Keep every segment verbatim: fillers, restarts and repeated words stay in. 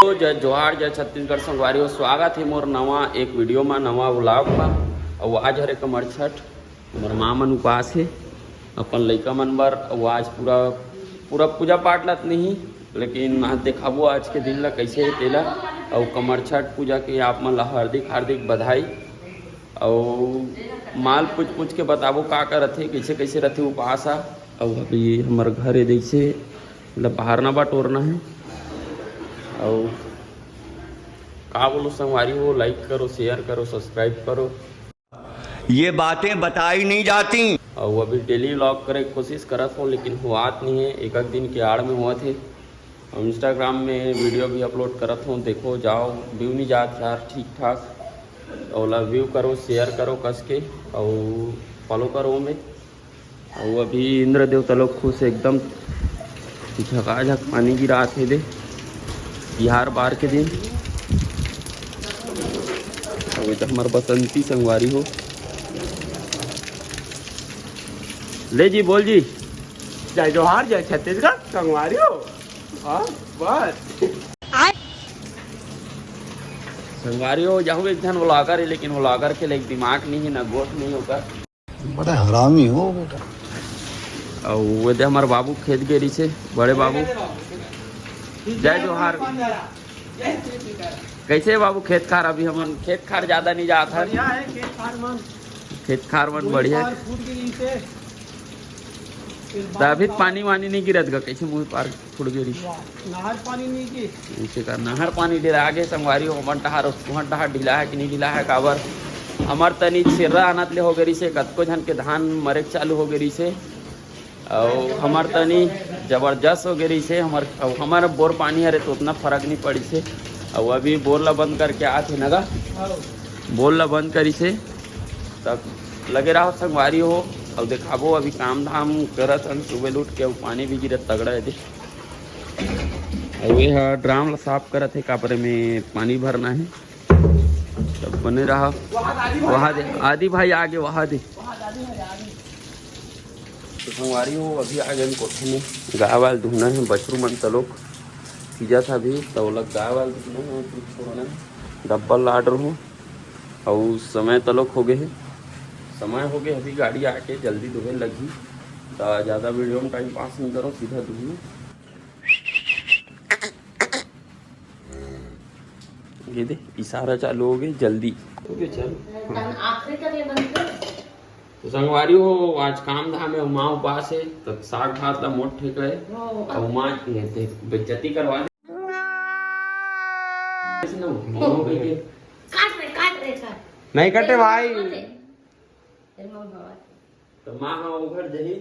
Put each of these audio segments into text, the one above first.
तो जय जोहार, जय छत्तीसगढ़ संगवारी हो। स्वागत हे मोर नवा एक वीडियो मा, नवा व्लॉग मा। अउ आज हरे कमरछठ, मोर माँ मन उपास हे अपन लइका मन बर। अउ आज पूरा पूरा पूजा पाठ ला त नहीं, लेकिन आज देखाबो आज के दिन ला कैसे हे तेला। अउ कमरछठ पूजा के आप मन ला हार्दिक हार्दिक बधाई। अउ माल पूछ पूछ के बताबो का का रथे, कैसे कैसे रथे उपास हा। अउ अभी हमर घर हे जैसे मतलब बाहर ना बटोरना है। अउ का बोलो संगवारी हो, लाइक करो, शेयर करो, सब्सक्राइब करो। ये बातें बताई नहीं जाती। अउ अभी डेली व्लॉग करे के कोशिश करत हो, लेकिन होआत नहीं है, एक एक दिन के आड़ में होत है। अउ इंस्टाग्राम में वीडियो भी अपलोड करत हो, देखो जाओ, व्यू नहीं जात यार ठीक ठाक। ओला व्यू करो, शेयर करो कस के, अउ फॉलो करो ओमे। अउ अभी इंद्र देवता लोग खुश हे एकदम, झकाझक पानी गिरात हे दे, तिहार बार के दिन। अउ ए तो हमर बसंती संगवारी हो। ले जी, बोल जी। जय जोहार, जय छत्तीसगढ़, संगवारी हो। हाँ, बस। संगवारी हो, जाहू एक झन व्लॉगर हे, लेकिन व्लॉगर के लिए दिमाग नहीं है, ना गोठ नहीं होगा। बड़ा हरामी हो बेटा। अउ वो दे हमार बाबू खेत गे रहिसे, बड़े बाबू। जय जोहार। कैसे बाबू खेत खार? अभी हमन खेत खार ज्यादा नहीं जात हन। बढ़िया है खेत खार मन। खेत खार मन कोई बढ़िया। पार फूट गई से। फिर त अभी बात पानी वानी नहीं गिरत गा, कैसे मुँह पार फूट गे रहिसे। नहर पानी नहीं की। इसे का नहर पानी डेरा आगे संगवारी हो, हमर डहार, तुहर डहार ढीला है कि नहीं ढीला है, काबर हमर तनी छेर्रा आनत ले हो गे रहिसे, कतको झन के धान मरे के चालू हो गे रहिसे, अउ हमर तनी जबरदस्त हो गे रहिसे। हमर, अउ हमर बोर पानी हरे तो उतना फर्क नहीं पड़िसे। अउ अभी बोर ला बंद करके आत हे नगा, बोर ला बंद करिसे, तब लगे रहो संगवारी हो। अउ देखाबो अभी काम धाम करत हन, सुबह उठ के अउ पानी भी गिरत तगड़ा है दे। अउ ये हा ड्राम ला साफ करत हे, काबर में पानी भरना है। तब बने रहा। वहा दे, आदि भाई आगे वहा दे। तो संगवारी हो, अभी आ गए कोठे में। गाय वाल दुहना है, बछरू मन तलोक खींचत हे अभी, तो ओला गाय वाल दुहना है, कुछ छोड़ना है। डब्बल लाड रहूँ, अउ समय तलोक हो गए है। समय हो गए, अभी गाड़ी आके जल्दी दुहे लगही, तो ज़्यादा वीडियो में टाइम पास नहीं करो, सीधा दुहना। ये दे, इशारा चालू हो गई, जल्दी। ओके, चल। आखिरी कर ले बंद कर। तो संगवारी हो, आज काम धाम है, माँ उपास है, तो साग भात ला मोट ठेका है। ओ, और माँ ये दे, बेइज्जती करवा दे। इसने वो, वो करके। काट रे, काट रे, काट। नहीं कटे भाई। तेरे मम्मी बाबा। तो माँ हा ओघर जही,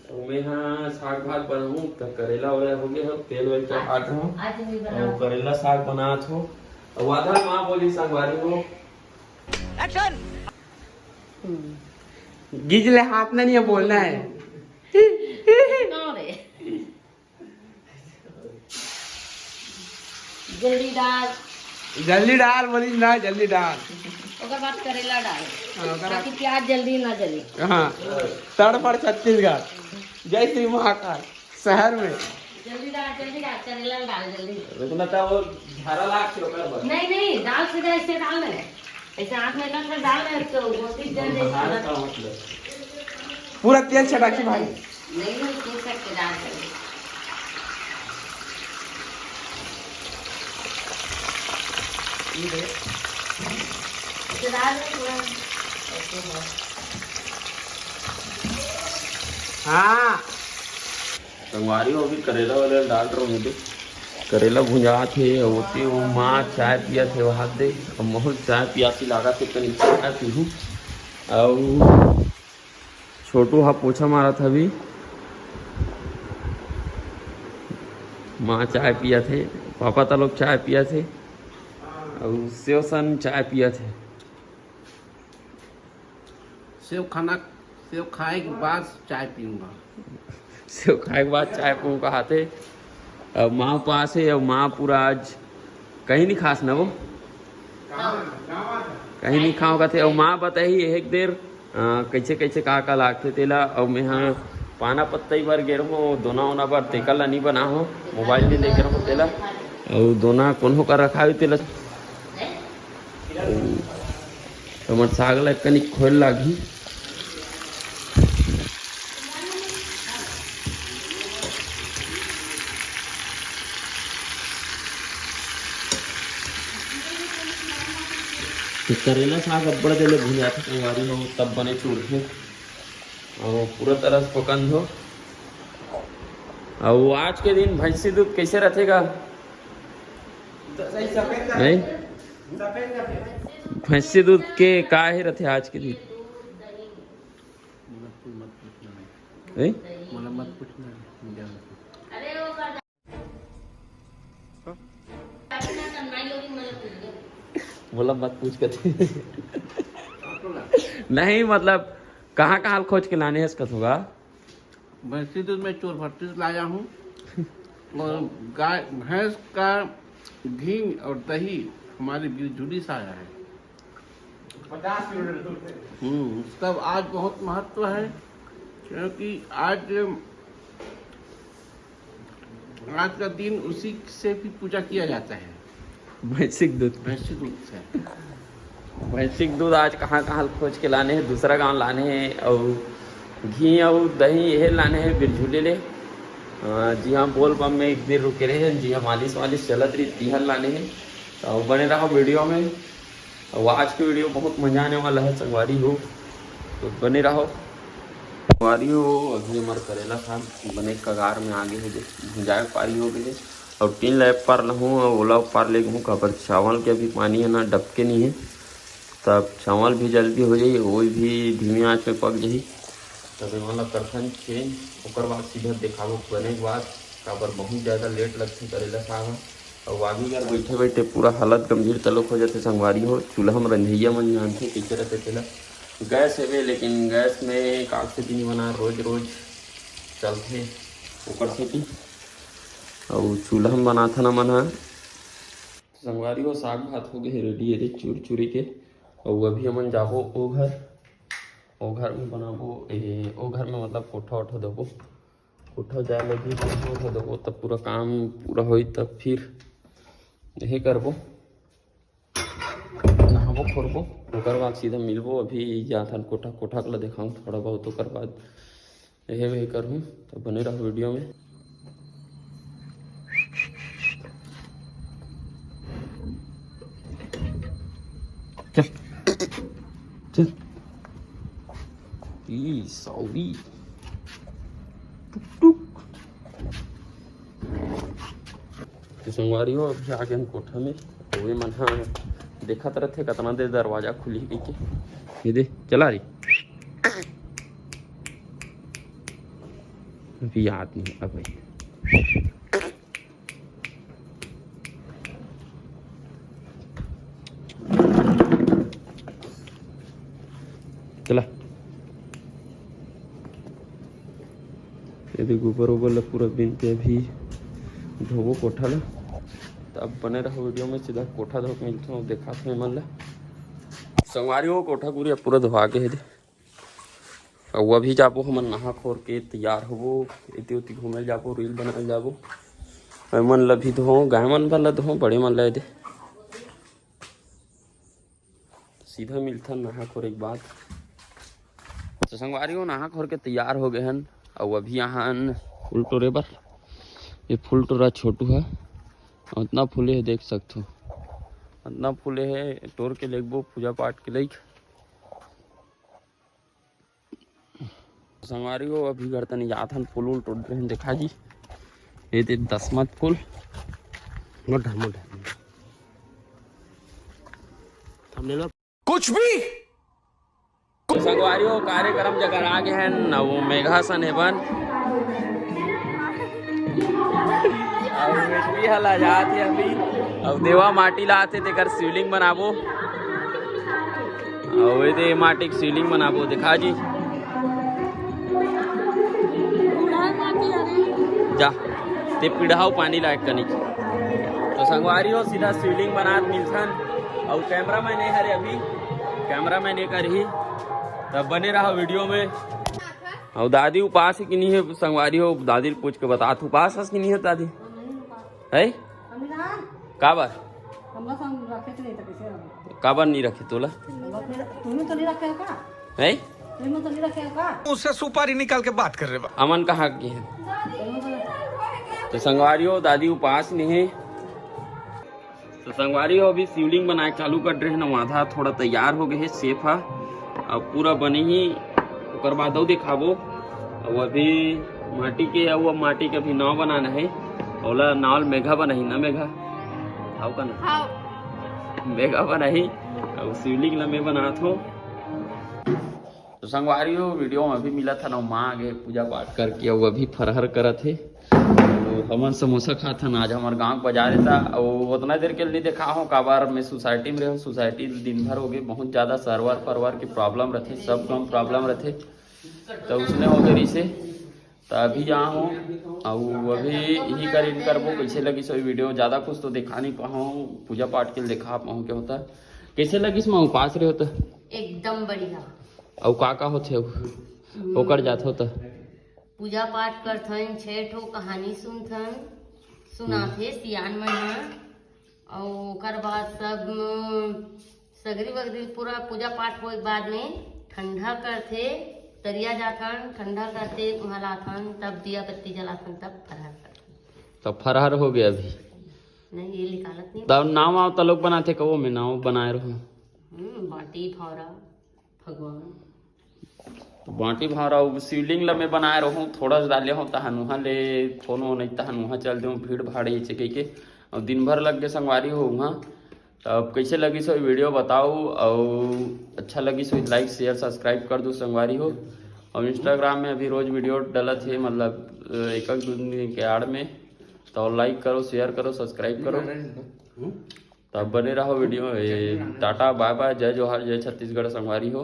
तो मैं हा साग भात बनाऊँ, तो करेला वरेला हो गए हो, तेल वेल चढ़ात हो, आज नहीं बनाऊँ। और करेला साग बनात हो, और आधा माँ बोली संगवारी हो। एक्शन। गिजले हाथ में नहीं है, बोलना है। कौन है? जल्दी डाल। जल्दी डाल, बोली ना, जल्दी डाल। ओकर बाद करेला डाल, हाँ, ओकर बाद ताकि प्याज जल्दी ना जले। हाँ, तड़पड़ छत्तीसगढ़, जय श्री महाकाल शहर में। जल्दी डाल, जल्दी डाल, करेला डाल जल्दी। रुकना था, वो झारा लाग के ओकर बाद। नहीं, नहीं, डाल सीधा ऐसे डाल दे। ऐसे हाथ में ना कर डाल रहे तो वो भी जल जाए। हाथ का मतलब? पूरा तेल छटाकी भाई। नहीं, नहीं, तू सब के डाल दे। ये दे। इसे डाल दे पूरा। हाँ। संगवारी हो, अभी करेला वाला डाल रहा हूँ दे। करेला भुंजात हे, अउ ओती वो माँ चाय पियत हे, वहाँ दे। अब महू चाय पियासी लागत हे, कनी चाय पीहूँ। अउ छोटू हा पोछा मारत हवी। माँ चाय पियत हे, पापा तलोक चाय पियत हे, अउ सेव सन चाय पियत हे। सेव खाना, सेव खाए के बाद चाय पीऊंगा। सेव खाए के बाद चाय पीऊंगा कहत हे। अब माँ उपास हे, अब माँ पूरा आज कहीं नहीं खास ना वो। कहीं नहीं खाओ कहत हे। अब माँ बताही एक देर, अ, कैसे कैसे का का लागथे तेला। अब मैं हा पाना पत्ता ही बर गे रहूँ, दोना ओना बर तेकर ला नहीं बना हो, मोबाइल नहीं लेके रहूँ तेला। अउ दोना कोनो का रखावी तेला। अउ हमर साग ला कनिक खोल लागही। करेला साग अब्बड़ देले भुंजाथे संगवारी हो, तब बने चुरथे। अउ पूरा तरह से पकन दो। अउ आज के दिन भैंसी दूध कैसे रथे गा? नहीं? भैंसी दूध के का हे रथे आज के दिन? नहीं? मोला मत पूछना। मोला मत पूछ कथे। नहीं, मतलब, कहाँ कहाँ खोज के लाने हस कथों गा? भैंसी दूध मैं चोर भट्टी से लाया हूँ। और गाय, भैंस का घी और दही हमारी बिरझुली से आया है। पचास किलोमीटर दूर से। हम्म, तब आज बहुत महत्व है, क्योंकि आज, आज का दिन उसी से भी पूजा किया जाता है। भैंसिक दूध। भैंसी दूध से। भैंसिक दूध आज कहाँ कहाँ खोज के लाने हे, दूसरा गांव लाने हे, अउ घी अउ दही यही लाने हे बिरझुली ले। अ, जी हाँ, बोल बम में एक दिन रुके रहे, जी हाँ, मालिश वालिश चलत रही, तिहर लाने हे। तो बने रहो वीडियो में। अउ आज के वीडियो बहुत मजा आने वाला है संगवारी हो, तो बने रहो संगवारी हो। अभी हमार करेला साग बने कगार में आगे हे, देख भुंजाए पारी हो गए। अउ टीन ला ए पार लहूँ अउ ओला ओ पार ले गहूँ, काबर चावल के अभी पानी है ना, डबके नहीं है। तब चावल भी जल्दी हो जाई, वो भी धीमी आंच में पक जाई। तब एमन ला करथन change, ओकर बाद सीधा देखाबो बने के बाद, काबर बहुत ज़्यादा लेट लगथे करेला साग ह। अउ आगी कर बैठे बैठे पूरा हालत गंभीर तलोक हो जाथे संगवारी हो। चूल्हा में रंधैया मन जानथे कैसे रहथे तेला। गैस हेवे, लेकिन गैस में काल से दिन बना रोज रोज चलथे, ओकर सेती। अउ चूल्हा में बनाथन हमन ह। संगवारी हो, साग भात हो गए हे ready, ये दे चूर चूरी के। अउ अभी हमन जाबो ओ घर, ओ घर में बनाबो, ए, ओ घर में मतलब कोठा ओठा देबो, कोठा जाए लगी, कोठा ओठा देबो, तब पूरा काम पूरा होई, तब फिर यही करबो, नहाबो खोरबो, ओकर बाद सीधा मिलबो। अभी जाथन कोठा, कोठा के ला देखाऊँ थोड़ा बहुत, ओकर बाद यही वही करहूँ, तो बने रहो वीडियो में। चल, चल। ई सॉरी। टुक, टुक। तो संगवारी हो, अभी आ गए हम कोठा में। तो ये मन हा देखत रहथे, कतना देर दरवाजा खुली कहिके। ये दे, चला रही। अभी याद नहीं, अब भाई। चला। ये दे गोबर ओबर ला पूरा बिन के अभी धोबो कोठा ला। त अब बने रहो वीडियो में, सीधा कोठा धो के मिलथों, देखाथों एमन ला। संगवारी हो, कोठा कुरिया पूरा धोआ के हे दे। अउ अभी जाबो हमन नहा खोर के तैयार होबो, एती ओती घूमे जाबो, reel बनाए जाबो। एमन ला भी धो, गाय मन बर ला धो, बड़े मन ला दे। सीधा मिलथन नहा खोर के बाद। तो संगवारी हो, नहा खोर के तैयार हो गए हन। अउ अभी आहन फूल टोरे बर। ये फूल टोरा छोटू है, अतना फूले है, देख सकथो, अतना फूले है, टोर के लेगबो पूजा पाठ के लइक। संगवारी हो, अभी घर तनी जात हन, फूल उल टोर रहे हैं, देखा जी, ये दे दसमत फूल, मोटा मोटा। Thumbnail कुछ भी। तो संगवारी हो, कार्यक्रम जगह आ गए हैं, न वो मेघा सन हेवन। अउ बेटी हला जात हे अभी, अउ देवा माटी लात हे, तेकर शिवलिंग बनाबो। अउ ये दे माटी के शिवलिंग बनाबो, देखा जी। जा, ते पिढ़ाओ पानी लायक कनिक। तो संगवारी हो, सीधा शिवलिंग बनात मिलथन। अउ cameraman ए हरे अभी, cameraman ए करही, तब बने रहो वीडियो में। अउ दादी उपास हे कि नहीं हे संगवारी हो, दादी ल पूछ के बतात, उपास हस कि नहीं हे दादी? है? काबर? हमला संग रखे तो नहीं था, कैसे रहो? काबर नहीं रखे तोला? तुमने तो नहीं रखे हो का? नहीं। तुमने तो नहीं रखे हो का? उससे सुपारी निकाल के बात कर रहे बा। अमन कहाँ के है? तो संगवारी हो, दादी उपास नहीं है। तो संगवारी हो, अभी शिवलिंग बनाए चालू कर रहे हैं ना, आधा थोड़ा तैयार हो गए है, सेफ है। अब पूरा बने ही, ओकर बाद अउ दिखाबो। अब अभी माटी के, अब माटी के अभी नाव बनाना है। ओला नाव मेघा बनाही ना, मेघा? हाव का ना? हाव। मेघा बनाही। अब शिवलिंग ला मैं बनात हो। तो संगवारी हो, वीडियो में अभी मिला था ना, माँ आगे पूजा पाठ करके, वो अभी फरहर करत है। तो हमन समोसा खात हन। आज हमार गांव के बाजार था, वो उतना देर के लिए देखा हो, काबर मैं सोसाइटी में रहो, सोसाइटी दिन भर हो गए, बहुत ज्यादा सर्वर परवर की प्रॉब्लम रहते, सब काम प्रॉब्लम रहते, तो उसने हो गए रिसे। तो अभी यहाँ हो, अउ अभी यही कर इन करबो। कैसे लगिस होही वीडियो, ज्यादा कुछ तो दिखा नहीं पाऊँ, पूजा पाठ के लिए दिखा पाऊँ क्या होता। कैसे लगिस माँ, उपास रहे हो तो? एकदम बढ़िया। अउ का का होथे अउ? हम्म। ओकर जात हो तो? पूजा पाठ करथन, छह ठो कहानी सुनथन, सुनाथे सियान मन ह। अउ ओकर बाद सब, म, सगरी वगरी पूरा पूजा पाठ होए के बाद में ठंडा करथे, तरिया जाथन, ठंडा करथे, उहाँ लाथन, तब दिया बत्ती जलाथन, तब फरहर करथन। तब फरहर हो गया अभी? नहीं, ये निकालत नहीं। तब नाव आव तलोक बनाथे, कबो में नाव बनाए रहो। हम्म, बाटी, भौरा, भगवान। तो बाटी, भौरा, वो शिवलिंग ला मैं बनाए रहूँ, थोड़ा सा डाले हूँ, तहन उहाँ ले फोन हो, नहीं तहन उहाँ चल देहूँ, भीड़ भाड़ ये कह के। और दिन भर लग गए संगवारी हो उहाँ। तो अब कैसे लगिस होही वीडियो बताओ, और अच्छा लगिस होही तो like share subscribe कर दो संगवारी हो। और Instagram में अभी रोज वीडियो डलत है, मतलब एक एक दो दिन के आड़ में। तो like करो, share करो, subscribe करो। तो अब बने रहो वीडियो में। टाटा, bye bye, जय जोहार, जय छत्तीसगढ़ संगवारी हो।